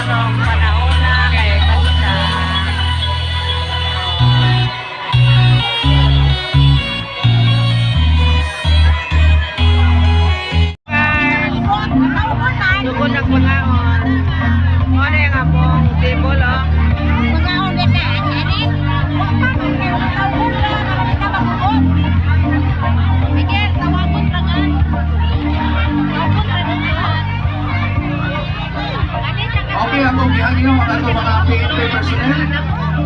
Karong panahon na kay basta. Guys, sugod na pangaon. Mo na yung among table, oh. Miguel, tawagon ra nga. Tawagon ra nga. Okay, ako gihangyo ang ato mga PNP personnel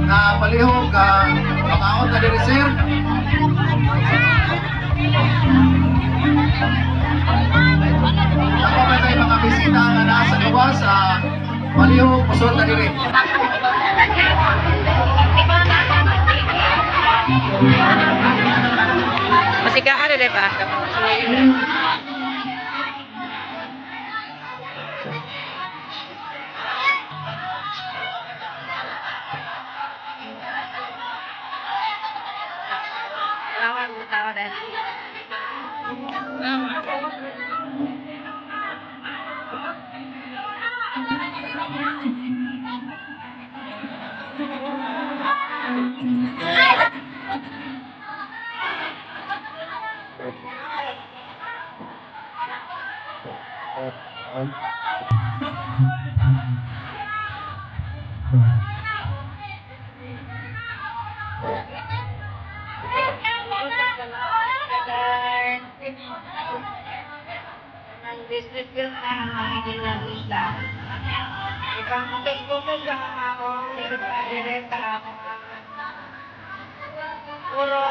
na palihog makaon na diri, sir. Ako pa tayo mga bisita nga naa sa gawas, palihog musod na diri. Masigaan na ba? Tawa, tawa din. Ang distribute na ang mga ginagista. Ibang butos-butos ang akong direkta ako. Puro.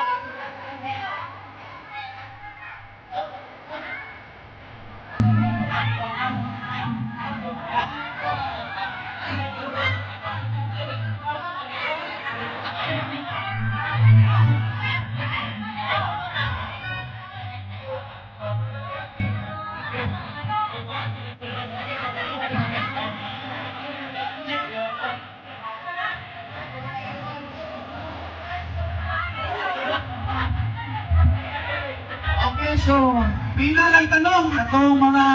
Okay, so pila lang tanong atong mga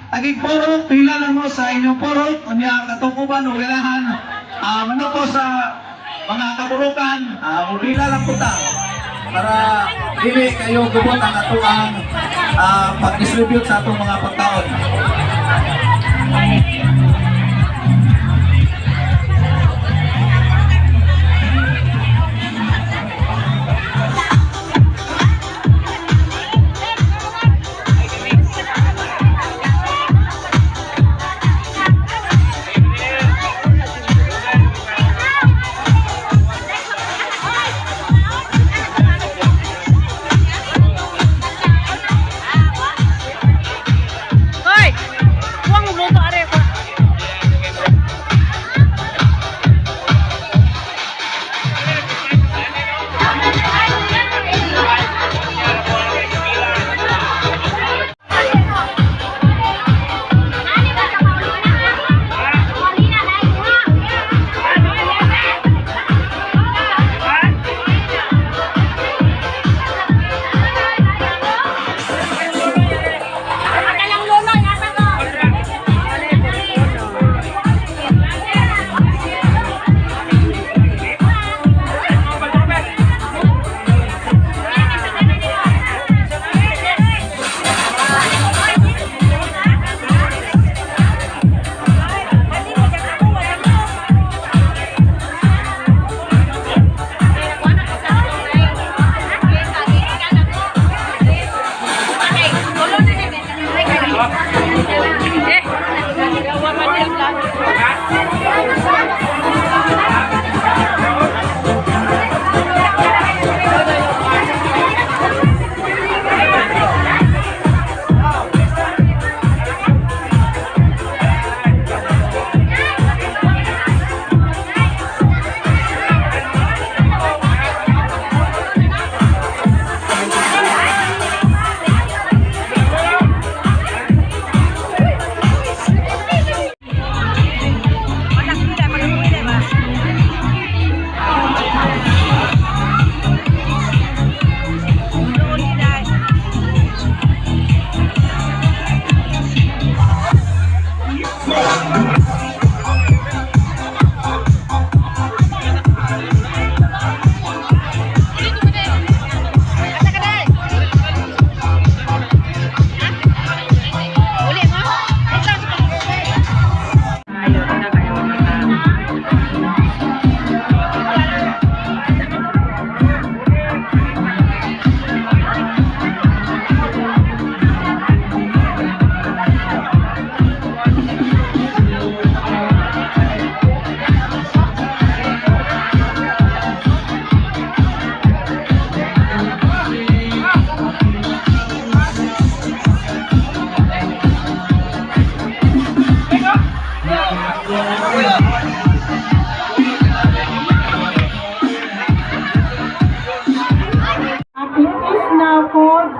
tagig purok, pila lang mo sa inyong purok, unya katong uban o kailangan ano po sa mga kaburukan, pila lang po ta para dili kayo gubot ang atoang pag-distribute sa atong mga pagkaon. Hoy!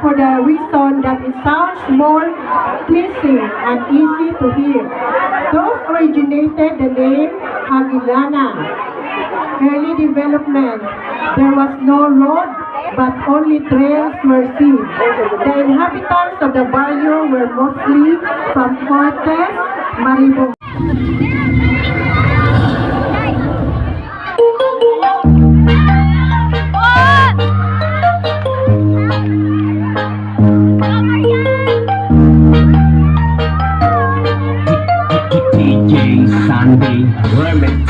for the reason that it sounds more pleasing and easy to hear. Those originated the name Aguilana. Early development, there was no road, but only trails were seen. The inhabitants of the barrio were mostly from Cortes, Maribo. DJ Sandy Remix.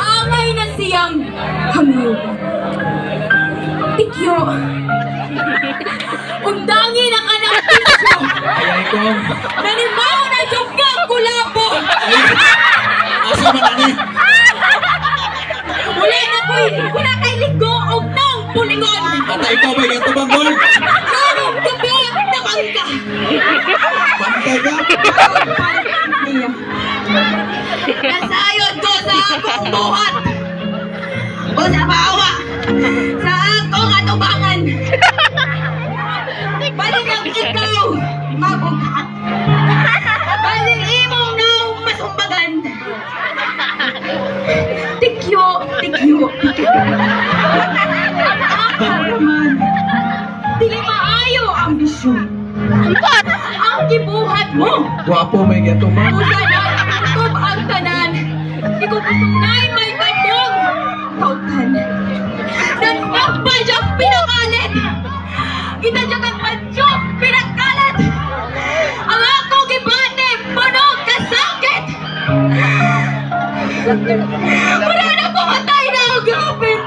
Angay na siyang hamiw. Tikyo. Undangi na ka ng tikyo. Ayay ko. Nanimaw na jud ka kulabo. Asa man ani? Wala na ko'y wala kay ligo og naong pulingon. Ata ikaw ba gatubang gol? Karong gabi namangka. Bantay ka. Nasayod ko sa akong buhat. O sa bawa. Sa akong atubangan. Balik ang ikaw, mabughat. Balik imong naong masumbagan. Tikyo, tikyo, tikyo. Ako naman, dili maayo ang bisyon. Ang gibuhat mo. Gwapo may gatubang. Usa na, kutob ang tanan. Di ko gusto may tabong. Tautan. Nagpapadyang pinakalit. Kita dyan ang padyong pinakalat. Ang ako gibate, puno kasakit. Wala na pumatay na ang grapit.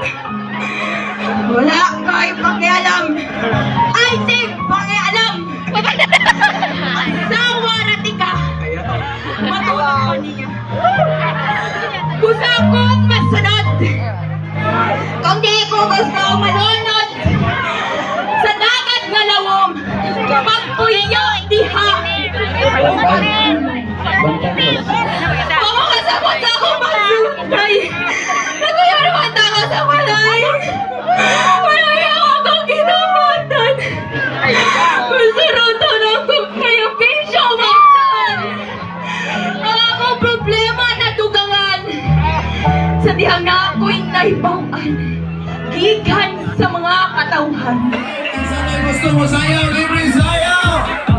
Ako kasabot sa akong pagsulay. Naguyaw naman ako sa balay. Wala ako akong ginamatan. Masurutan ako kayo, pisyo, magtan. Ang akong problema na dugangan. Sa diha nga ako'y naibawan. Gikan sa mga katawhan. Sa may gusto mo sayaw, libre sayaw!